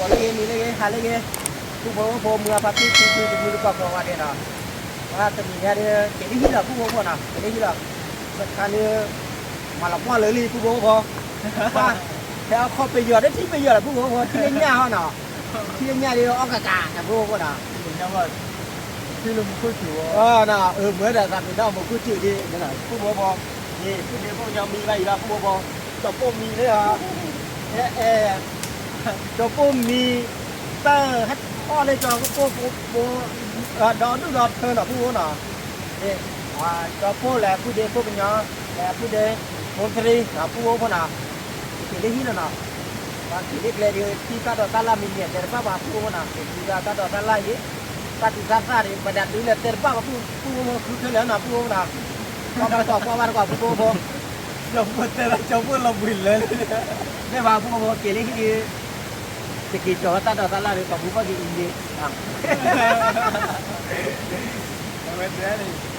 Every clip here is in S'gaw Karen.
မုၢ်လၢဂ့ၤ ဟါလၢဂ့ၤ, ပုၢ်ဖိဝဲၢ်ဖိ မုၢ်အဖါတံၢ် ဖံဖု တမုၢ်တကိး ကိးဂၤဒဲးနီၤ, ပှၤတနံၤညါဒီး က့ၤလၢဟံၣ်လီၤ ပုၢ်ဖိဝဲၢ်ဖိနီၤ, က့ၤလၢဟံၣ်လီၤ, တခါန့ၣ် မၤလီၤပှီၢ်လၢလံ ပုၢ်ဖိဝဲၢ်ဖိ, ပှၤ ဟဲအခီၣ်ပယီၤဒီးထံပယီၤလီၤ ပုၢ်ဖိဝဲၢ်ဖိ, ထံလၢညၣ်ဟီနီၤ, ထံလၢညၣ်ဒီးအီၣ်ကကးနီၤ ပုၢ်ဖိဝဲၢ်ဖိနီၤ, ထံလၢမူခိၣ်စူၤ, အၢ မုၢ်ဒီးသးပ့ၤနီၣ်မူခိၣ်စူၤဒ် ပုၢ်ဖိဝဲၢ်ဖိ, ဒ် ပုၢ်ဒ့ဖိကညီမံဘၣ်အံၤလီၤ ပုၢ်ဖိဝဲၢ်ဖိ, ကၠီၤပိၢ်မံန့ၣ်, အဲ ကၠီၤပိၢ်မံ, တၢ် ဟဲအီၣ်လၢကၠီၤပိၢ်ဖိ, ဒီဒူၣ်ဒီထၢနီၤ ပုၢ်ဖိနီၤ, ကၠီၤပိၢ်လဲၤပုၢ်ဒ့ဖိကညီ, လဲၤပုၢ်ဒ့ ဖိသရံနီၤ ပုၢ်ဖိဖိနီၤ, က့ၤလၢဟံၣ်လီၤနီၤ, ပှၤက့ၤလၢကျဲဒ် ထံတၢ်ဒိးတၢ်လၢ်မံၤန့ၣ် တဲတဘၣ်ဘၣ် ပုၢ်ဖိဖိနီၤ, က့ၤထံတၢ်ဒိးတၢ်လၢ်အံၤ, တၢ်သူတၢ်သၣ်ဒ် ပဒးတုၤလၢတဲတဘၣ်ဘၣ် ပုၢ်ဖိဖိ ဃုခဲလၢာ်နီၤ ပုၢ်ဖိဖိနီၤ, ကွၢ်ဘၣ်တကိး ကွၢ်ဘၣ်တကိး ပုၢ်ဖိဖိ ကၠီၤပိၢ်တဲလၢကၠီၤပိၢ်လီၤဘှံးလၢာ်လံ, မ့ၢ်ဘၣ် ပုၢ်ဖိဖိ က့ၤလၢဟံၣ်ဒ် တက့ၤကၠီၤဝဲတၢ်ဒိးတၢ်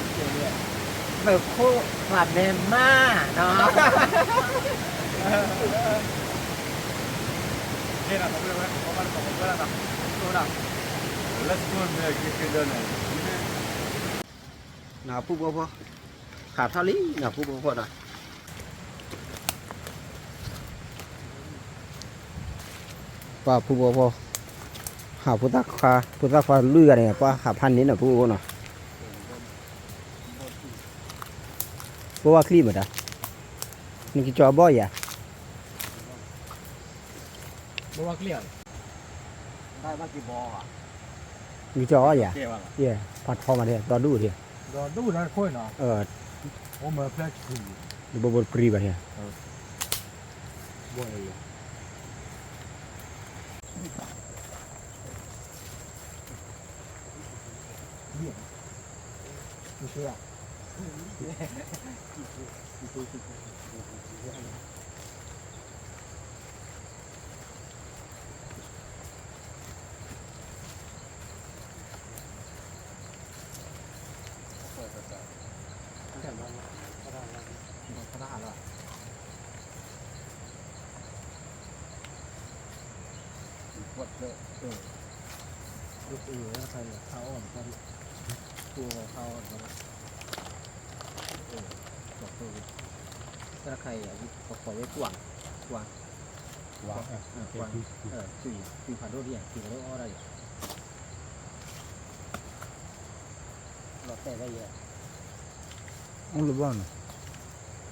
လၢ်ဒီး ကီၢ်ပူၤဘၣ်က့ၤအံၤန့ၣ်, အဝဲတဲန့ၣ်, မ့ၢ်ခိၣ်သးမဲမးနီၤ, နပုၢ်ဖိဖိ, ဟးထီၣ်လံ နပုၢ်ဖိဖိနီၤ, ပှၤပုၢ်ဖိဖိ, ဟးဖိသၣ်ခွါ ဖိသၣ်ခွါလွံၢ်ဂၤန့ၣ် ပှၤဟးဖးန့ၣ်နီၤ ပုၢ်ဖိဖိနီၤ, ဘိဝါချံမတၤ, နကကၠီၤဘီၣ်ယၤ ဘိဝါချံဧါ, နကကၠီၤအီၣ်ယၤ, ပှၤထီမးဒ် ဒီဒူၣ်ဒ်, ဒီဒူၣ်ဒီခိၣ်နီၤ, အိၣ်မၢဖျၢၣ်ဆူၣ်, နဘိဘိတပြံဘၣ်ဒ်, ဘိ တၢ်တခါအံၤ ပကိးဝဲကွၢ်, ကွၢ်, ကွၢ်, ကွၢ်, ကွၢ်ဖးဒိၣ်ဒ်ယၤ ကွၢ်ဖးဒိၣ်အီၣ်ဒၣ်ယၤ, လီၤတဲာ်ဒၣ်ယဲ, အိၣ်လၢဘၣ်နီၤ,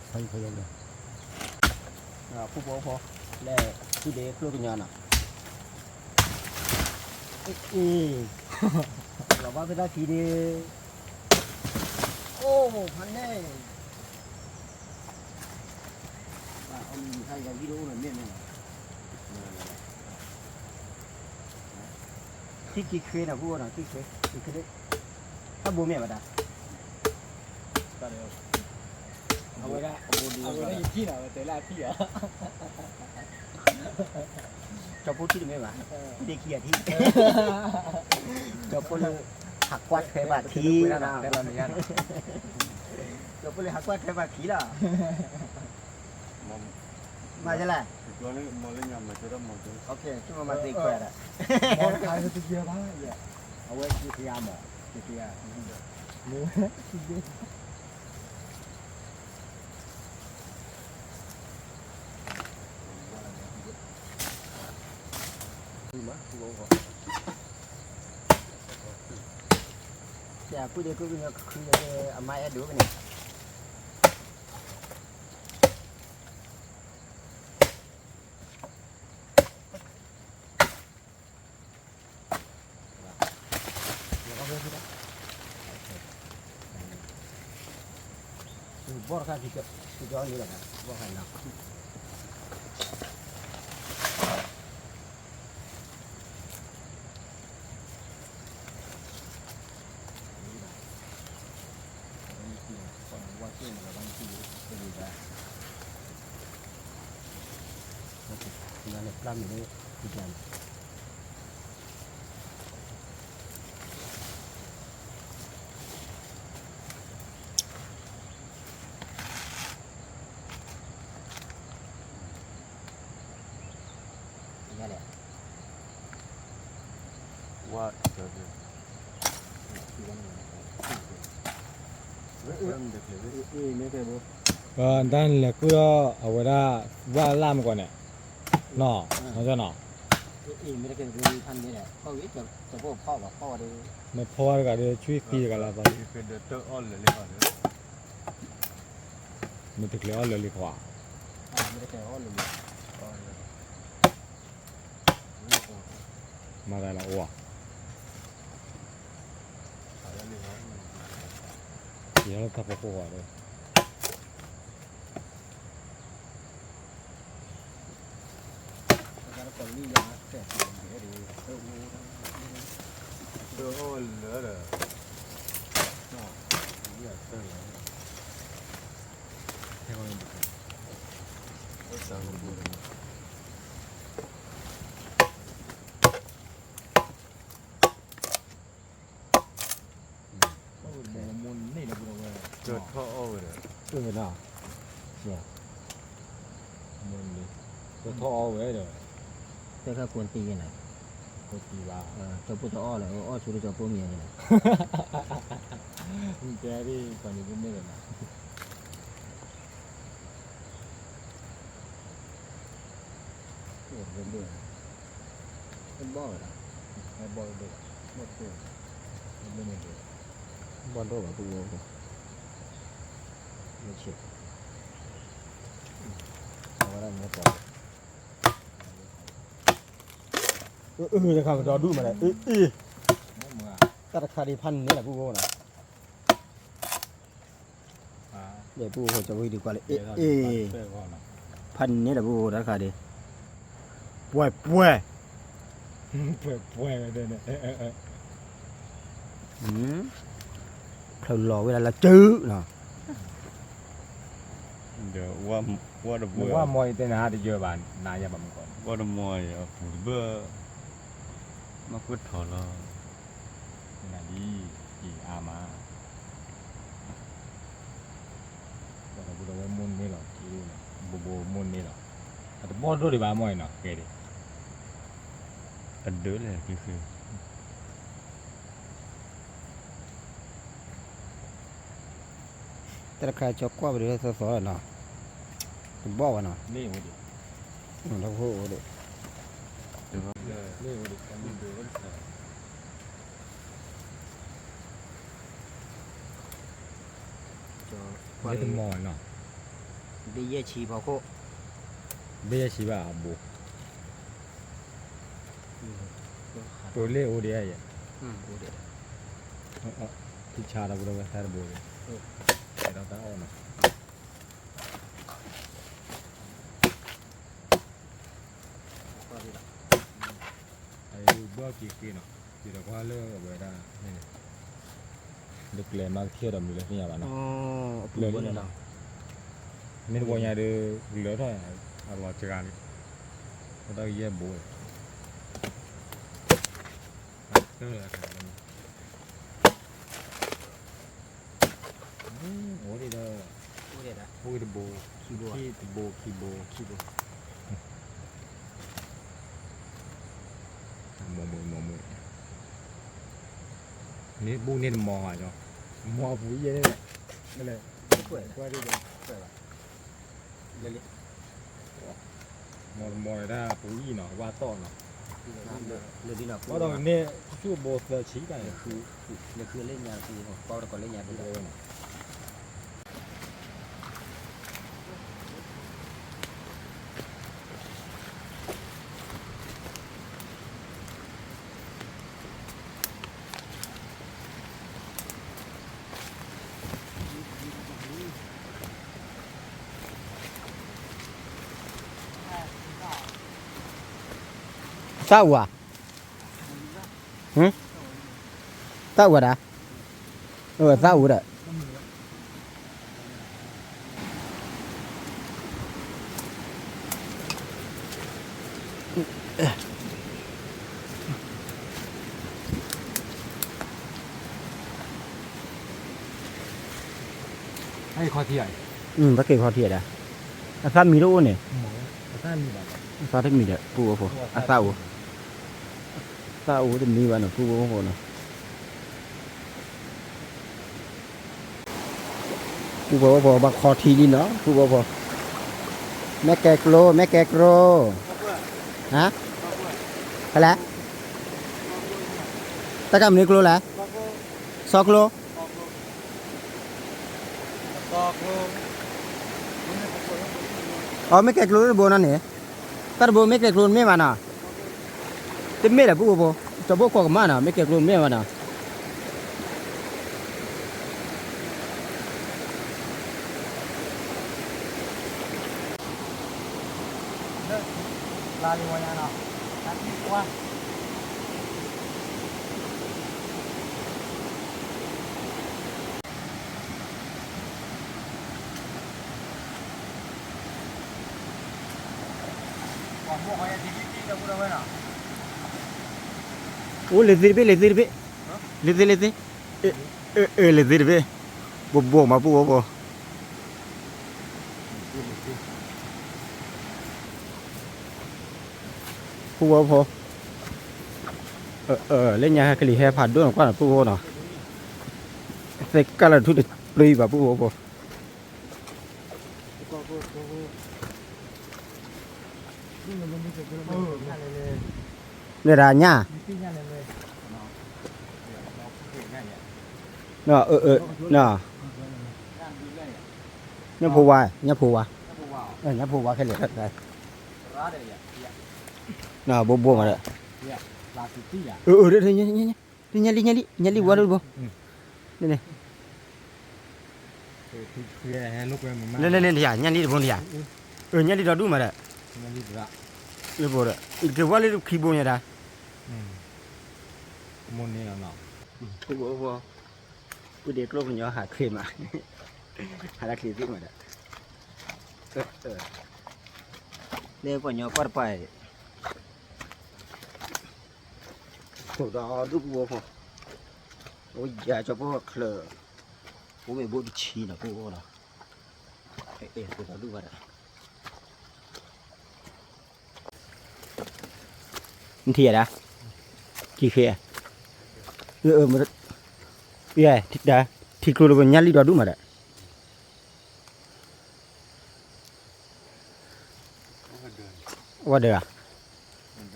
ဖးယံၤဖးယံၤလၢ, ပုၢ်ဖိဖိ, လၢ ပုၢ်ဒ့ကျိၣ်ကညီနီၤ, အ့ၣ်, လီၤဘၣ်ဖဲတၢ်ခံဒ့, အိၣ်ဖးန့ၣ် ထံက့ၤချ့နီၤ ပုၢ်ဖိနီၤ က့ၤချ့, က့ၤချ့, တၢ်ဘိမ့ၢ်ဘၣ်တၢ်, အဝဲဒၣ်, အဝဲဒၣ်ယထံၣ်နီၤ အဝဲတဲလၢအထံၣ်ဧါ, ကၠီၤဖိထံၣ်တမ့ၢ်ဘၣ်, ဒ့ခံဂၤထံၣ်, ကၠီၤဖိလၢ ဟးကွၢ်ထွဲဘၣ်ထံ, ကၠီၤဖိလၢဟးကွၢ်ထွဲဘၣ်ထံလီၤ. မၤလဲၣ်, မၤလၢညါ မၤကဲထီၣ်မၤကဲ, မၤတခါတကဲဘၣ်, အဝဲက့ၤကယၤမး, က့ၤကယၤ, မ့ၢ်ဝဲ, ပှၤပုၢ်ဒ့ကျိၣ်ကညီကခုကဲ အမါအဲၣ်ဒိးကန့ၣ် ဘီၣ်တခါ, ဘီၣ်တခါနီၤ. တၢ်လဲၤကူၣ်ဒီးအဝဲဒၣ် ဝၣ်လၢ်မ့ၢ်ကီးန့ၣ်, နီၢ်, နီၢ်, မ့ၢ်ဖီဝါတဂၤဒီး ဆွံဃံတဂၤလၢ်ဘၣ်, မ့ၢ်တကျဲၤအီၣ်လၢာ်လံခွါ, မၤသးလီၤအိၣ်ဧါ, ယဟဲလၢတၢ်ဖီခိၣ်ဃီဒီး တၢ်အီၣ်လၢာ်ဒီး ကထီၣ်အီၣ်ဝဲဒီး, ကထီၣ်အီၣ်ဝဲဒီး, တခါကွၢ်တံၢ်နၤ, ကွၢ်တံၢ်ဘၣ်, ကၠီၤပိၢ်တအီၣ်လၢၤ, အီၣ်ဆူကၠီၤပိၢ်မံၤန့ၣ်, တဲဒ်ကီးန့ၣ်တမ့ၢ်လၢၤနၤ ဘီၣ်ဝဲဒၣ်, ဘီၣ်ဒိၣ်, ဘီၣ်ဒိၣ်, ဘီၣ်ဒိၣ်ဘၣ်ပူၤ, မ့ၢ်ဆ့ၣ်, အဝဲဒၣ်မ့ၢ်တီၤ, အၢ တခါကဒီဒူၣ်မးလဲၣ်, အ့ အ့, တၢ်တခါဒံးဖးန့ၢ်လၢပူၤဖိနီၤ ဒီးပူဖိကၠီၤဖိဒုးကွၢ်လၢ အ့ အ့, ဖးန့ၢ်ဒီးပူဖိတၢ်တခါဒံး, ပှဲၤပှဲၤ, ဖျၢၣ်လီၤဝဲဒၣ်လၢစုနီၤ, ဒီးဝဲတဘိ, ဝဲတမီၤအံၤတနၤဟးတယၢဘၣ် နၤယၤဘၣ်မုၢ်ကီး, ဝဲတမီၤအံၤအပူၤတဘၢ မၤကွၢ်ထီၣ်လီၤ, နဒ်အံၤအါမး, ပှၤတဘူဒီးဝဲမိၢ်န့ၢ်လီၤ, ဘိဘိမိၢ်န့ၢ်လီၤ, အတဘီၣ်ဒိၣ်ဒံးဘၣ်မီၢ်အံၤနီၤ, ကဲဒံး, အဒၢးလဲၣ်, တၢ်တခါကၠီကွၢ်ပဒုးသီသီနီၤ, တဘီၣ်ဝဲနီၤ, တၢ်ဖိအိၣ်ဒီး ဘ့ၣ်တမီၤနီၤ, ဘ့ၣ်ယဲၢ်ဆံဖီခိၣ်, ဘ့ၣ်ယဲၢ်ဆံဘၣ်အဘိ, ပှၤလ့ၣ်အိၣ်ဒံးဧါယဲၢ်, အိၣ်ဒံး, ဖံဆါဒီးပဒိဝဲတၢ်တဘိဒီး, ကဲဒီးတၢ်အီၣ်နီၤ ဘီၣ်က့ၤက့ၤနီၤ, က့ၤဒီးကွၢ်လၢအဝဲဒၣ်န့ၣ်, ဒီးကျဲၤမၤကထံၣ်ဒီးမနုၤလၢသ့ၣ်ညါဘၣ်နီၤ, လၢန့ၣ်လီၤ, မ့ၢ်တဘိညါဒီး ကလၢထီၣ်အလီၤစှၤလံ, တၢ်ကယဲၢ်ဘိ, တၢ်တခါန့ၣ် အိၣ်ဒံးဒီး, အိၣ်ဒံးတဘိ, ခံဘိ, တဘိခံဘိ, ခံဘိ, မီၢ်မုၢ်မီၢ်မုၢ်, န့ၣ်ဘူၣ်န့ၢ်တမီၤဧါ, မီၢ်ပူၤယဲၢ်န့ၣ်, ကွၢ်ဒံးဒီး, မီၢ်တမီၤဒၣ်ပူၤအံၤနီၤ ဝါတီၢ်နီၤ, ဘၣ်ဒီးန့ၣ် ဆူၣ်ဘိသၢဆံဘၣ်န့ၣ်, လၢလ့ၣ်ညါ, ပီၣ်တကိးလ့ၣ်ညါဒ်ဝဲနီၤ သၣ်အူဧါ, သၣ်အူဧါဒၣ်, သၣ်အူဒီး ဘၣ်က့ၤခီထံဧါ, အသၣ်မံၤတအိၣ်န့ၣ်, အသၣ်တမံၤဒီး ပူဖိ အသၣ်အိၣ် တၢ်အိၣ်တမံၤဘၣ်နီၤ ပုၢ်ဖိဝဲၢ်ဖိနီၤ, ပုၢ်ဖိဝဲၢ်ဖိ ဘၣ်ခီထံလံနီၤ ပုၢ်ဖိဝဲၢ်ဖိ, မ့ၢ်ကဲကျိ မ့ၢ်ကဲကျိ, ဟါ, ဖဲလဲၣ်, တၢ်ကမနုၤကျိလဲၣ်, စီကျိ အီ မ့ၢ်ကဲကျိတဘိနီၤန့ၣ်, တၢ်တဘိမ့ၢ်ကဲကျိတမ့ၢ်ဘၣ်နီၤ, တမ့ၢ်ဒီးပုၢ်ဖိဖိ, စီၤဘိၣ်ကွၢ်ကမၣ်နီၤ မ့ၢ်ကဲကျိတမ့ၢ်ဘၣ်နီၤ. အိၣ်လၢသ့တဘ့ၣ် လၢသ့တဘ့ၣ်, လၢသ့လၢသ့, လၢသ့တဘ့ၣ်, ဘိၣ်ဘိၣ်မးပုၢ်ဖိဖိ, ပုၢ်ဖိဖိ, လၢညါဟဲကလံၤဟဲဖးဒိၣ်နီၤ ကွၢ်နီၤပုၢ်ဖိနီၤ, သဲကၢ်လၢထူတပျံၤဘၣ်ပုၢ်ဖိဖိ. န့ၣ်ဒၣ်ညၣ်, ညၣ်ဖိဝါ, ညၣ်ဖိဝါခဲလၢာ်, ဘိၣ်ဘိၣ်မးဒီး, ညၣ်လံ ညၣ်လံ ညၣ်လံဝါဒိၣ်တဘိ, န့ၣ်န့ၣ် လၢလၢလၢယၤ ညၣ်လံတဘိန့ၣ်ယၤ, ညၣ်လံဒီဒူၣ်မးဒီး, လၢဘိဒီး က့ၤဝါလၢခံဘိညါဒၣ်, မိၢ်န့ၣ်လီၤနီၤ, ပုၢ်ဒ့ကျိၣ်ကညီဟးချ့မး, ဟးတၢ်ချ့သ့မးဒီး, လၢပှၤကညီကွၢ်တပၤအံၤ, အိၣ်ဒီဒူၣ်ပုၢ်ဖိ, အိၣ်ယၤကၠီဖိချၢၣ်, အိၣ်မ့ၢ်ဘိၣ်တဆံနီၤ ပုၢ်ဖိနီၤ, အဲၣ်ဒိးဒူၣ်ဘၣ်ဒီး နထံ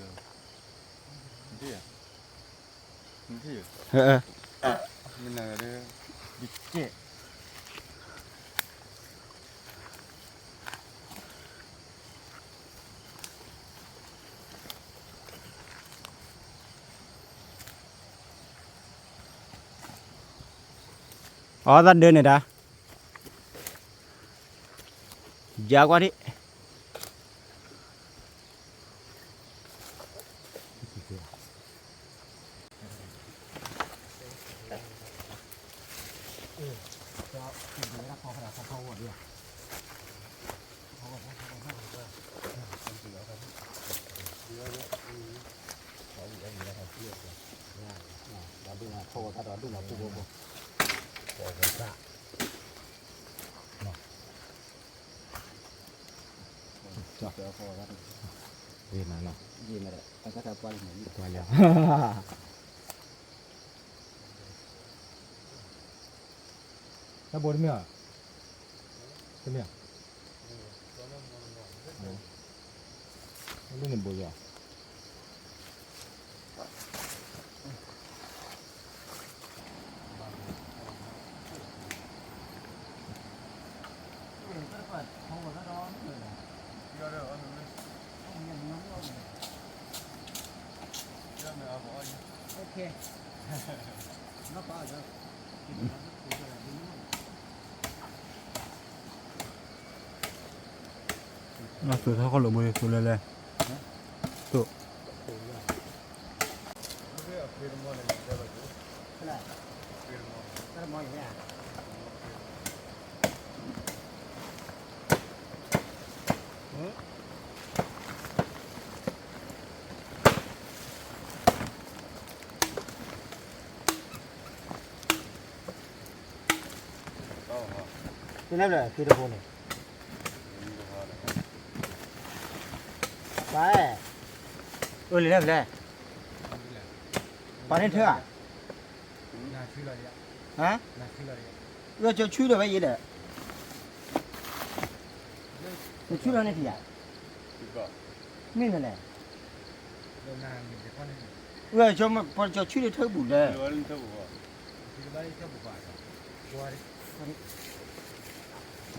ၣ်ယၤဒၣ်, ထံၣ်ဃ့, ယဲ, ထံကျိလၢညၣ်လံဒီဒူၣ်မးဒီး, ဝဲဒၣ်, အီသးဒၢန့ၣ်ဒၣ်, ယၤကွၢ်ဒံး, တၢ်ဘိတမ့ၢ်ဧါ, တမ့ၢ်ဧါ, လၢန့ၣ်ဘိယၤ နသုးထီၣ်ခီၣ်လိာ်ဘိသုးလဲၤလဲၤ, သုး, တနၢ်ဘျဲၣ် ဖံတဖိန့ၣ်, ပၢ်, အိၣ်လံနၢ်ဘျဲၣ်, ပှၤန့ၣ်ထၢဧါ, ဟါ, ဝဲကၠီဆူဒီးဝဲအံၤဒီး, ကၠီဆူဒီးန့ၣ်ထံၣ်ဧါ, မ့ၢ်မနုၤလဲၣ်, ဝဲပှၤကၠီဆူဒီးထၢပူၤလဲၣ်,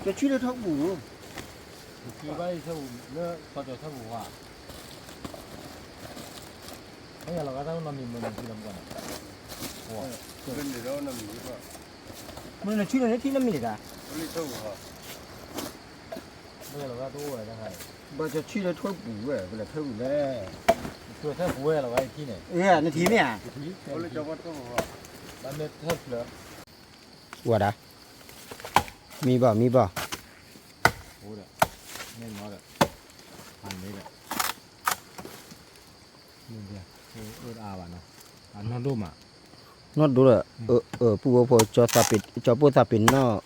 ကၠီဆူဒီးထၢပူၤ, လၢပှၤကၠီထၢပူၤဧါ, မ့ၢ်နဆူဒီးန့ၣ်ထံၣ်နမံၤဒၣ်, ဘၣ်ကၠီဆူဒီးထၢပူၤဝဲ ပလဲၤထၢပူၤလဲၣ်, နထံၣ်မ့ၢ်ဧါ, ဝဲဒၣ်, မံဘၣ် မံဘၣ်, နီၢ်ဒိၣ်ဒီး, ပူဖိဖိ ကၠီပိၢ်သးပ့ၤနီၣ်, တကံၢ်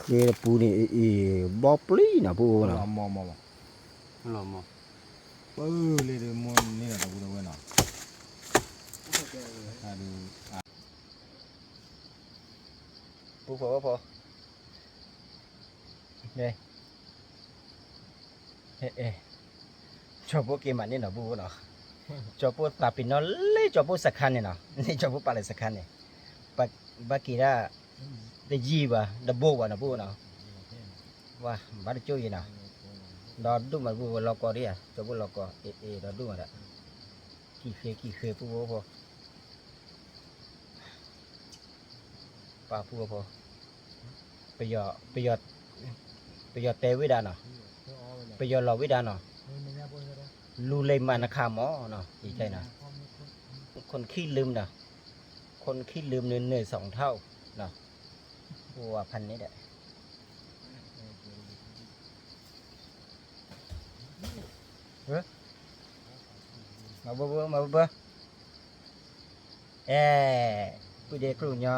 ဃ့တပူန့ၣ် အံၤ ဘီပျံၤနီၤ ပူဖိနီၤ, ပၢ်လ့ဒမ့ၢ်န့ၣ်ဒီးတပူတဝဲနီၤ, ပူဖိဖိ ကၠီပိၢ်က့ၤမးန့ၣ်နီၤ ပူဖိနီၤ, ကၠီပိၢ်သးပ့ၤနီၣ်လၢကၠီပိၢ်စခါန့ၣ်နီၤ, လၢကၠီပိၢ်ပာ်လၢစခါန့ၣ်, ဘၣ်က့ၤဒၣ် တယံာ်ဘၣ် တဘိဘၣ်နီၤ ပူဖိနီၤ, ဝဲ ဘၣ်တကၠိၣ်အံၤနီၤ, ဒီးဒူၣ်မးပူဖိလီၤကီဒ်ဧါ, ကၠီပိၢ်လီၤကီ အ့ၣ်အ့ၣ် ဒီးဒူၣ်မးဒီး, ကံၢ်ဃ့ကံၢ်ဃ့ပူဖိဖိ ပာ်ပူဖိဖိ, ပယီၤတဲဝဲဒၣ်နီၤ, ပယီၤလီၤဝဲဒၣ်နီၤ, လူလိမ္မာနခါမီနီၤ, คนขี้ลืมနီၤ, คนขี้ลืมเนี่ยเหนื่อยสองเท่าနီၤ, ပူဖိဖးန့ၣ်ဒီး မၤဘၢဘၢ မၤဘၢဘၢ, အဲ ပုၢ်ဒ့ကျိၣ်ညီ,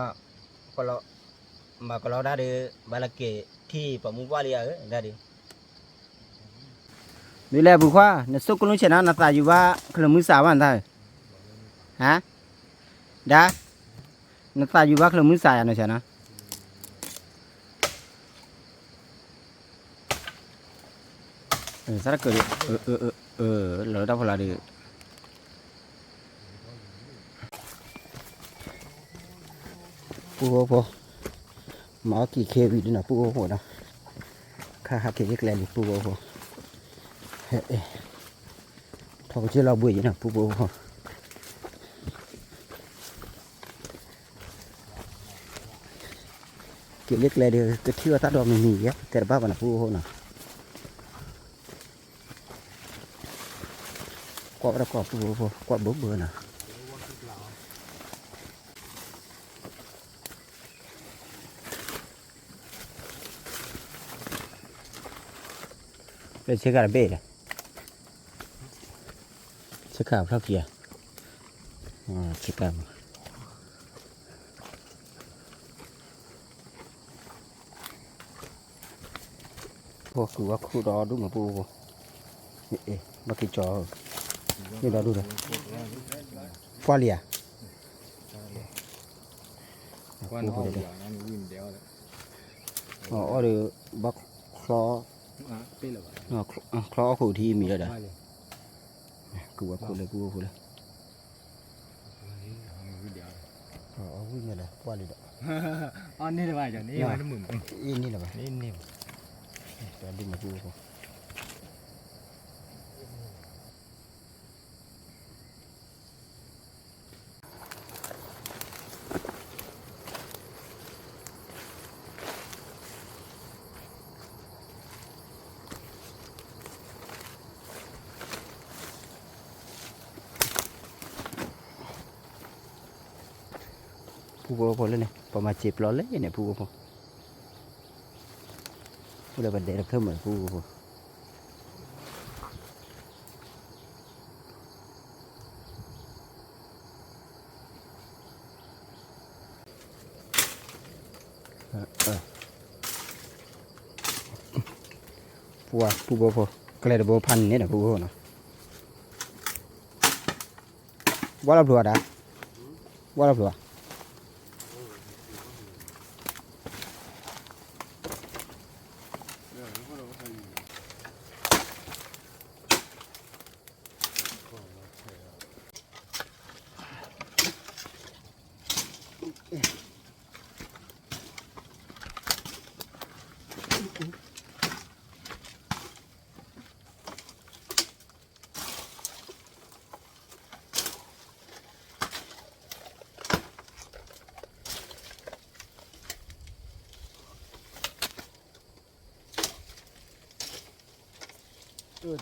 မၤကလီဒၣ်ဒီး ဘၣ်လၢက့ၤထံၣ်ပှၤမုၢ်ပှၢ်လံဧါ ဒၣ်ဒီး, မ့ၢ်လဲၣ်ပူၤခွါ နဆိကမိၣ်ဆဲးနီၤ နသးယုၤဘၣ် ချၢၣ်မုၢ်ဆါဘၣ်နသး, ဟါ, ဒၣ်, နသးယုၤဘၣ်ချၢၣ်မုၢ်ဆါယၤနီၤဆဲးနီၤ သရၣ်ကၢၣ်ဒီး လီၤတၢ်ဖီလာ်ဒီး ပူဖိဖိ မၤအီၣ်က့ၤခဲဝံၤဒ်နီၤ ပူဖိဖိနီၤ, ခါဟးက့ၤလၢကျဲလံ ပူဖိဖိ, ထီၣ်ကစၢၢ်လီၤဘှံးယံၤနီၤ ပူဖိဖိ, က့ၤလၢကျဲဒီး ကထံၣ်အီၣ်တၢ်ဒီးမံၤမံၤယဲ တဲတဘၣ်ဘၣ်နီၤ ပူဖိဖိနီၤ. ကွၢ်ဝဲဒၣ်ကွၢ်ပူဖိဖိ ကွၢ်ဘၢဘၢနီၤ. လၢဆ့ကၤတဘ့ၣ်ဒီး ဆ့ကၤဖျီၣ်ခံဂၤ ဆ့ကၤ ဖိကူးဝဲခိၣ်ဒီဒူၣ်မးပူဖိ, ဘၣ်က့ၤကၠီ, န့ၣ်ဒီဒူၣ်ဒီး, ကွၢ်လံဧါ, အီၣ်ဒီး ဘၣ်ချီ, ချီအီၣ်ခိၣ်ထံမံၤလၢဒီး, ကူးဝဲခိၣ်လၢပူဖိလၢ အဝံၣ်န့ၣ်လီၤ ကွၢ်လံဒီး, အီၣ်န့ၢ်လၢၤဘၣ်, အ့ၣ်န့ၢ်လၢၤဘၣ်, ဒ်မးပူဖိ, ပူဖိဖိလၢန့ၣ် ပှၤမၤစံာ်ပျီလဲၣ်န့ၣ် ပူဖိဖိ, အိၣ်လၢပဒဲးတဖျၢၣ်မး ပူဖိဖိ. ပှၤပူဖိဖိ ကျဲတဘိဖးန့ၣ်ဒီး ပူဖိဖိနီၤ. ဘှါလီၤဖျိဝဲဒၣ်, ဘှါလီၤဖျိဝဲ.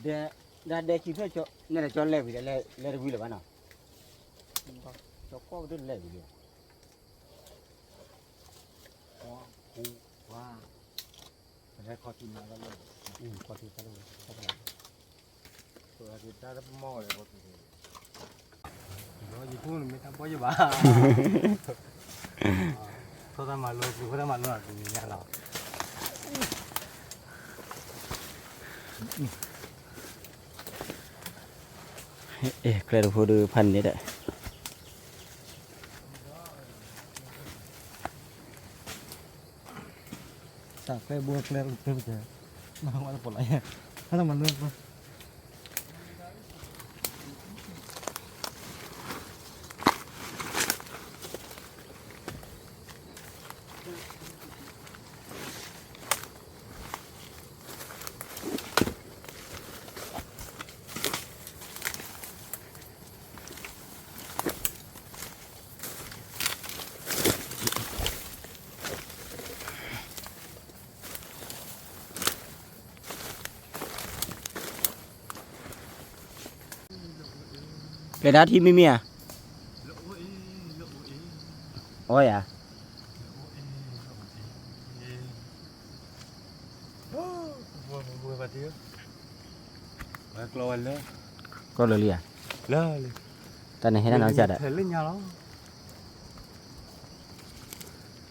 ဒဲ, ဒၣ်ဒဲခံဖျၢၣ်ကၠီ, နဲဒၣ်ကၠီလဲၤဝံၤဒီး လဲၤတဝံၤလၢၤဘၣ်နီၤ, ကၠီကီၢ်ကတၢၢ်လဲၤဝံၤလံ, ခူဝါ, ခီၣ်ထံးမၤလၢ, ခီၣ်ထံးတၢ်လၢ, ခီၣ်ထံးတၢ်လၢပမီၢ်ဝဲ, ယဖိနမ့ၢ်တၢ်ဘီၣ်ယဘၣ်, ထီၣ်တၢ်မၤလိ, ယဖိတၢ်မၤလိတနံၤညါလီၤ. အဲ ကျဲတဖိဒုးဖးန့ၣ်ဒီး, တၢ်ကျဲဘိကျဲတဖိ, နဝဲတပိာ်လီၤ, ဟဲလီၤမၤလိ, ပျဲဒၣ်ထံမံၤမံၤဧါ, အိၣ်ယၤ, ကျီၢ်လၢာ်လံဧါ, တၢ်န့ၣ်ဟဲဒၣ်နီၢ်ကစၢ်ဒီး,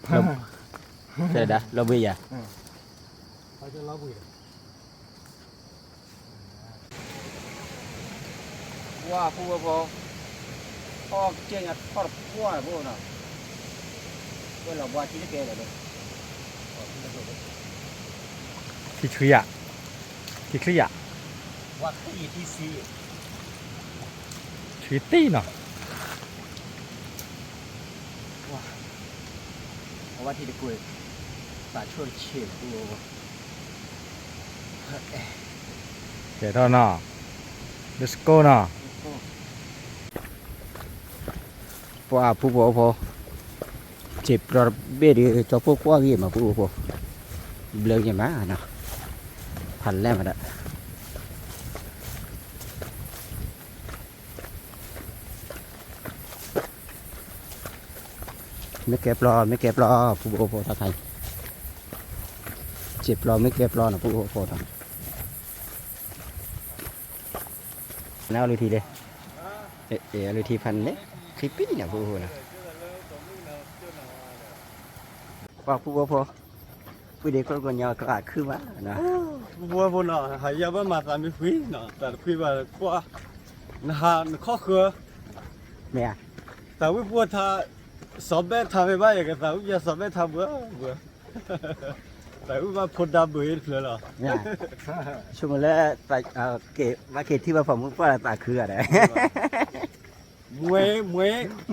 ဖဲဒၣ်လီၤဘှံးယၤ, ပှၢ်ဖိဝဲဖိ, ထီၣ်ကစၢၢ်ညါထီၣ်တပှၢ်ဖိနီၤ, ဝဲလီၤဘှါထံတကဲလၢာ်, ထံဆှံယၤ, ထံချံယၤ, ဆှံတံၢ်နီၤ. အဝဲထံတကွဲၢ်, သးဆိၣ်တဆံးလီၤ, ကဲထီၣ်နီၤ, let's go နီၤ. ပှၤဖုဖိဖိ, စံးပျီတဘ့ၣ်ဒီး ကၠီဖိကွၢ်ဂ့ၤမး ဖုဖိဖိ, ဘျၢဂ့ၤမးနီၤ, ဖးလဲၢ်မးဒီး မ့ၢ်ကဲပျီ မ့ၢ်ကဲပျီ ဖုဖိဖိတၢ်ခါအံၤ, စံးပျီမ့ၢ်ကဲပျီနီၤ ဖုဖိဖိနီၤ, နအီလုၢ်ထံလံ, အလုၢ်ထံဖးန့ၣ်, ခံပံၤနီၤ ဖုဖိဖိနီၤ, ပှၤဖုဖိဖိ, ပုၢ်ဒ့ခိၣ်ကိးညီကလၢ်ခုၣ်ဘၣ်နီၤ, ဖုဖိဖိနီၤ ဟးယါဘၣ်မၤသးမ့ၢ်ဖှံနီၤ သးတဖှံဘၣ်ကွၢ်, နဟးနခီၣ်ဃၢၤ, မ့ၢ်ဧါ, သးဝံၣ်ပှၢ်ထါ, စီၤဘဲထါဖဲဘၣ် ယကသးဝံၣ်ပှၢ်စီၤဘဲထါဘၣ်ဘၣ်, သးဝံၣ်ဘၣ်ဖိဒါဘၢအံၤတဖျၢၣ်လီၤ, ဆိကမိၣ်လၢ, ဘၣ်က့ၤထံၣ်ဘၣ်ဖီမုၣ်ပှၢ်လၢသးခုဂၤဒီး, မွဲမွဲ,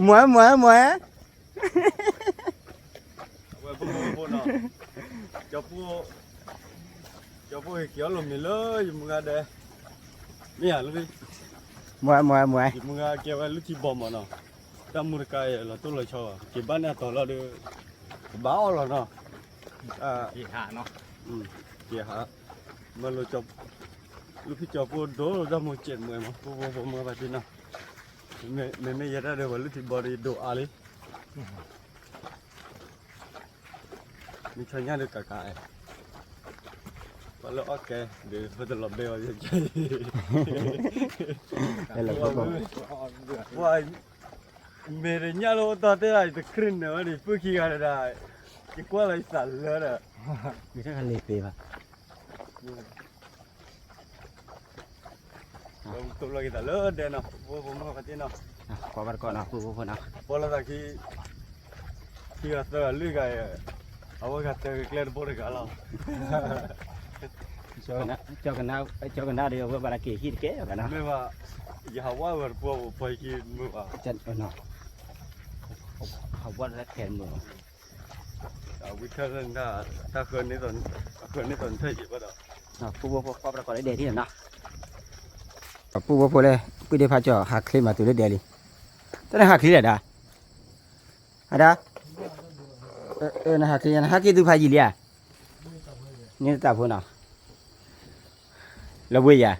မွဲမွဲမွဲ အဝဲဖိဖိဖိနီၤ, ကၠီဖိ, ကၠီဖိဟ့ၣ်က့ၤအီၣ်လိာ်မ့ၤလၢယမုၢ်ဂၤဒီး, မ့ၢ်ဧါ, မွဲမွဲမွဲ, ယမုၢ်ဂၤကဲဝဲလုၢ်ထံဘီမးနီၤ, တၢ်မူတကါအံၤလီၤတိၢ်လီၤဆီဘၣ် က့ၤဘၣ်န့ၢ်အတီၤလီၤဒီး, ကဘၣ်အီၣ်လီၤနီၤ, က့ၤဟး, မၤလိာ်, လုၢ်ဖံၣ်ကၠီဖိဒိၣ်တၢ်မူကဲးမွဲမး ဖိဖိဖိမွဲဘၣ်တ့ၢ်နီၤ, မ့မ့ၢ်ယဲဒၣ်ဒီးပှၤလုၢ်ထံဘီဒီးယဒိးအါလံ မ့ၢ်ဆီညါဒီးကးကး, ပှၤလၢအီၣ်ကဲ, ဒီးပတလီၤဘဲအီၤယဲ, ပှၤ, မ့ၢ်တညၣ်လၢအိၣ်တီၢ်တဲဒၣ် ယတခရံာ်နၢၤဝဲန့ၣ် ပုၢ်ခံဂၤဒၣ်, ယကွၢ်လီၤယသးလၢဒီး, မ့ၢ်တၢ်ကလံၤသ့ဘၣ်. ကဘျီက့ၤသးလၢဒဲနီၤ, ဖိဖိမုၣ်ဖိသ့ၣ်နီၤ, ကွၢ်ဘၣ်တကီၢ်နီၤ, ဖိဖိဖိနီၤ, ဘီလီၤသးခံ, ခံဂၤသၢဂၤလွံၢ်ဂၤ, အဝဲဂၤတဂၤကျဲတဘိတဂၤလီၤ. ကနၣ်, ကနၣ်ဒီး အဝဲဘၣ်လၢက့ၤဟံၣ်တကဲဘၣ်နီၤ, မ့ၢ်ဘၣ်, ယဟးဝဲဝဲတပူၤပှၤခံမုၢ်ဘၣ်, ဟးဝဲလၢခဲမုၢ် ဝံထၢၣ်န့ၣ်, တၢ်ဃၢန့ၢ်သိး, ဃၢန့ၢ်သိးနထၢၣ်ယံၤဘၣ်ဒီး, ဖိဖိဖိကွၢ်ပတကီၢ်လၢဒဲးဒ်နီၤ, ဖိဖိဖိလၢ, ပုၢ်ဒ့ဖးကၠီၤ ဟးချ့မၤတုၤလၢဒဲးလံ, တၢ်နဟးချ့လဲၣ်ဒၣ်, အဒၣ်, နဟးချ့, နဟးက့ၤသုဖးယံာ်လံဧါ, န့ၣ်တၢ်ဖိနီၤ, လၢဝ့ၢ်ယၤ,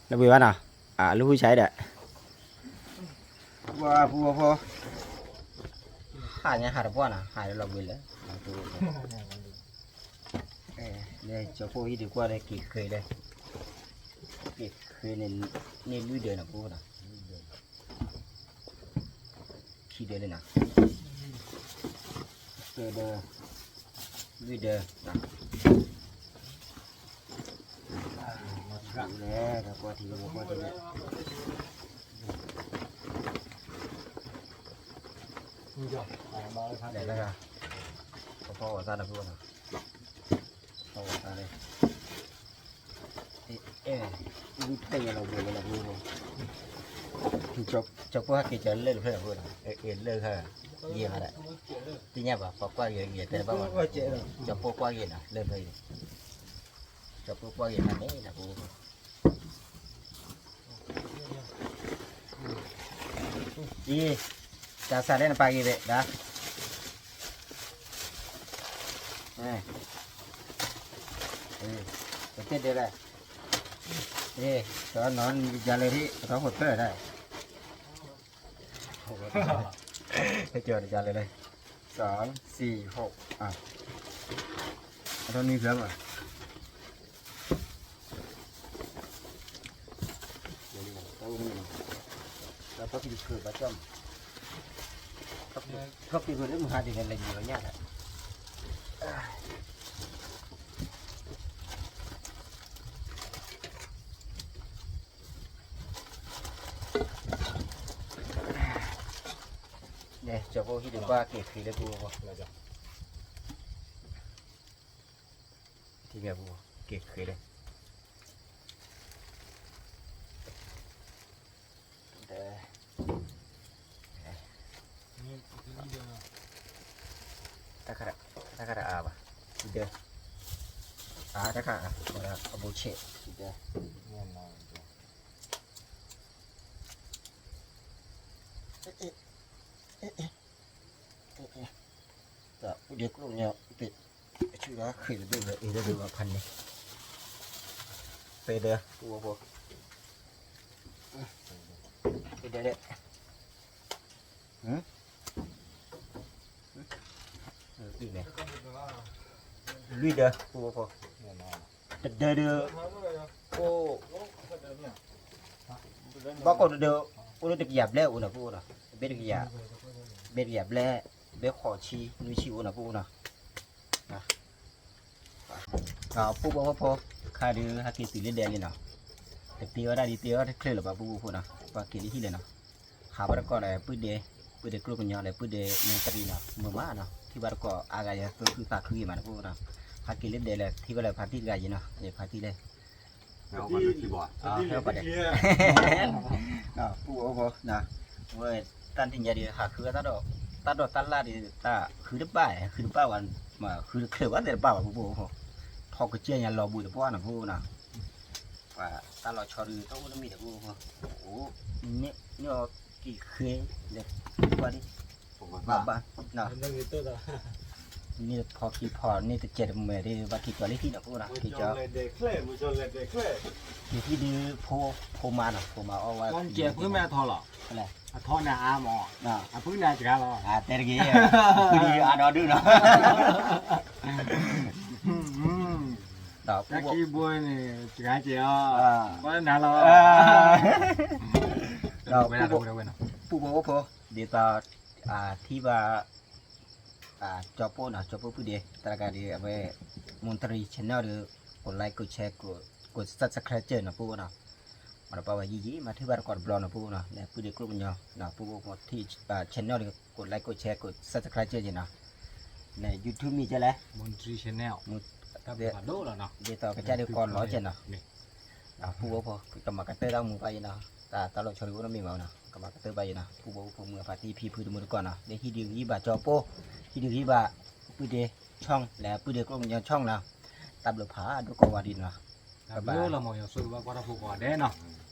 လၢဝ့ၢ်ဘၣ်နီၤ, အလၢဟူၣ်ဆါဒီး ပူဖိ, ဟးညါဟးတပှၢ်နီၤ, ဟးလၢလီၤဘှံးလၢ, လၢကၠီၤဖိဟံၣ်ဒုးကွၢ်လၢက့ၤဃ့လၢ, က့ၤဃ့န့ၣ်, န့ၢ်လွံၢ်ဒၢးနီၤ ပူဖိနီၤ, ခံဒၢးလၢနီၤ, သၢဒၢး, လွံၢ်ဒၢး, လဲၤ, လဲၤ, လဲၤ, ပဖီအီၣ်သးဒီးဖိနီၤ, ပဖီအီၣ်သးလၢ, အဲ, ဝံထၢၣ်ညါလီၤဘှံးလၢလီၤဘှံး, ကၠီၤဖိဟဲက့ၤကၠီၤလၢတဖျၢၣ်ဖိနီၤ, အဲလၢဟဲ, ယဲၢ်မးဒၣ်, သ့ၣ်ညါဘၣ် ပှၤကွၢ်ယဲၢ်ယဲၢ်တဲတဘၣ်ဘၣ်, ကၠီၤဖိကွၢ်ယဲၢ်နီၤ လၢဖဲအံၤ, ကၠီၤဖိကွၢ်ယဲၢ်မးန့ၣ်နီၤ ပူဖိ အံၤ, တၢ်စးလၢနပာ်က့ၤဘၣ်ဒၣ်, ပတဲဒဲးလဲၣ်, တနီၤနယၤလၢာ်ဒ် ပထီခိၣ်ဖျၢၣ်ဒၣ်, ဟဲကၠီၤတယၤလၢာ်လၢ, စံဟိၣ်, အထီနွံဖျၢၣ်မး တၢ်ဖီကံၢ်တဘၣ်ကၠီၣ်မး, ဖီကံၢ်ဖိလၢမုၢ်ဟါဒ်န့ၣ်လဲၤယံာ်လီၤညါလီၤ, ကၠီၤဖိဟံၣ်ဒုးကွၢ်က့ၤဃ့လၢပူဖိ, ထံၣ်မ့ၢ်ပူဖိ က့ၤဃ့လၢ တၢ်ခါတအါဘၣ်, ဒၢ, အါတခါ, အဘူးဆ့း, ဒၢ, ပူၤဒ့ကျိၣ်ညီ, အဆူၣ်ဒီးဃ့ၢ်တဘ့ၣ်ဝဲအံၤတဘ့ၣ်ဘၣ်ဖးန့ၣ်, ပဒၢ, ပူဖိ, ပဒၢ, လွံၢ်ဒၢ, ပူဖိ, တဒၢဒုး, အိၣ်, ဘၣ်ကိးတဒၢ, အိၣ်လၢတကယၤဘျဲၣ်အိၣ်နီၤ ပူဖိနီၤ, ဘ့ၣ်တကယၤ, ဘ့ၣ်တကယၤဘျဲၣ်, ဘ့ၣ်ဃိးဆံ, နွံဆံအိၣ်နီၤ ပူဖိနီၤ ပူဖိဖိ, ခါဒုးဟဲက့ၤတုၤလၢဒဲးလံနီၤ, တတ့ဝဲဒၣ်ဒ်တ့ဝဲတချုးလၢၤဘၣ် ပူဖိဖိနီၤ, ပှၤက့ၤလၢဟံၣ်လံနီၤ, ဟးဘၣ်တကီၢ်ဒီး ပုၢ်ဒ့, ပုၢ်ဒ့ကျိၣ်ကညီဒီး ပုၢ်ဒ့မ့ၢ်တရံးနီၤ မုာ်မးနီၤ, ထံၣ်ဘၣ်တကီၢ်အါဂၤယၤ သူၣ်ခုသးခုဂ့ၤမးနီၤ ပူဖိနီၤ, ဟဲက့ၤလၢဒဲးလၢ ထံၣ်ဘၣ်လၢဖါတံၢ်တဂၤယံၤနီၤ ဖါတံၢ်လၢ ဟဲပှၤဒဲး, ပူဖိဖိ, ဝဲတၢ်တနံၤညါဒီး ဟးဃုဝဲတၢ်ဒီး, တၢ်ဒိးတၢ်လၢ်ဒီး တၢ်ဃုတဘၣ်, ဃုတဘၣ်ဝဲ, ဃုတချုးဘၣ်သ့ၣ်တဘၣ်ဘၣ် ပူဖိဖိ, ထီၣ်ကစၢၢ်ညါလီၤဘှံးတပှၢ်နီၤ ပူဖိနီၤ, ပှၤတၢ်လီၤဆီဒုး တအိၣ်တမံၤဒီး ပူဖိဖိ, အိၣ်, န့ၢ်အီၣ်က့ၤဃ့, လဲၤ, ဘၣ်ဒ် ဘၣ်ဘၣ်, န့ၣ်ဖီခံဖီန့ၣ် တစဲးတမဲာ်ဒီး ဘၣ်က့ၤကၠီၤလၢဟံၣ်နီၤ ပူဖိနီၤ, က့ၤကၠီၤ, က့ၤဟံၣ်ဒုး ဖိ, ဖိမါနီၤ ဖိမါအီၣ်ဝဲ, ကဲဖုမ့ၢ်အထီလီၤ, အထီန့ၣ်အါမး, အဖုန့ၣ်စှၤလီၤ, တဲတဂ့ၤ, ဖုဒုးအါဒီဒုနီၤ, ဒီးပူဖိဖိန့ၣ် စှၤက့ၤအီၤ, ဘၣ်နၤလီၤ, ဒီးပူဖိဖိ, ဒ်သိး ထံၣ်ဘၣ် ကၠီပိၢ်နီၤ ကၠီပိၢ်ပုၢ်ဒ့ တၢ်တခါဒီး အဝဲ မွန်တရံး channel ဒီး ကိး like ကိး share ကိး subscribe နီၤ ပူဖိနီၤ, မၤတပာ်ဝဲယံာ်ယံာ် မၤထံၣ်ဘၣ်တကိးတဘျီနီၤ ပုၣ်အိၣ်နီၤ လၢပုၢ်ဒ့ကၠိၣ်ကညီနီၤ ပုၢ်အိၣ်ဖိထံၣ် channel ဒီး ကိး like ကိး share ကိး subscribe က့ၤနီၤ န့ၣ် YouTube မံၤကဲလဲၣ် ဒ်သိးကစၢ်ဒုးကိးလီၤက့ၤနီၤ ပုၢ်အိၣ်ဖိ ကမၤကတၢၢ်တၢ်မူဘၣ်ယံၤနီၤ တၢ်တၢ်လီၤဆီဒုးအိၣ်နီတမံၤဘၣ်နီၤ ကမၤကတၢၢ်ဘၣ်ယံၤနီၤ ပုၢ်ဖိဖိမုၣ်အဖါတံၢ် ဖံဖုတမုာ်တကိးနီၤ လၢဟံးဒုးဟံးဘၣ်ကၠီပိၢ် ဟံးဒုးဟံးဘၣ် ပုၢ်ဒ့ channel လၢပုၢ်ဒ့ကၠိၣ်ကညီ channel နီၤ တၢ်ဘျုးဖးဒိၣ်ကိးဂၤဒဲးနီၤ တၢ်ဘျုးလီၤ မ်ယွၤဆိၣ်ဂ့ၤဘၣ်ကွၢ်တၢ်ဖိကိးဂၤဒဲးနီၤ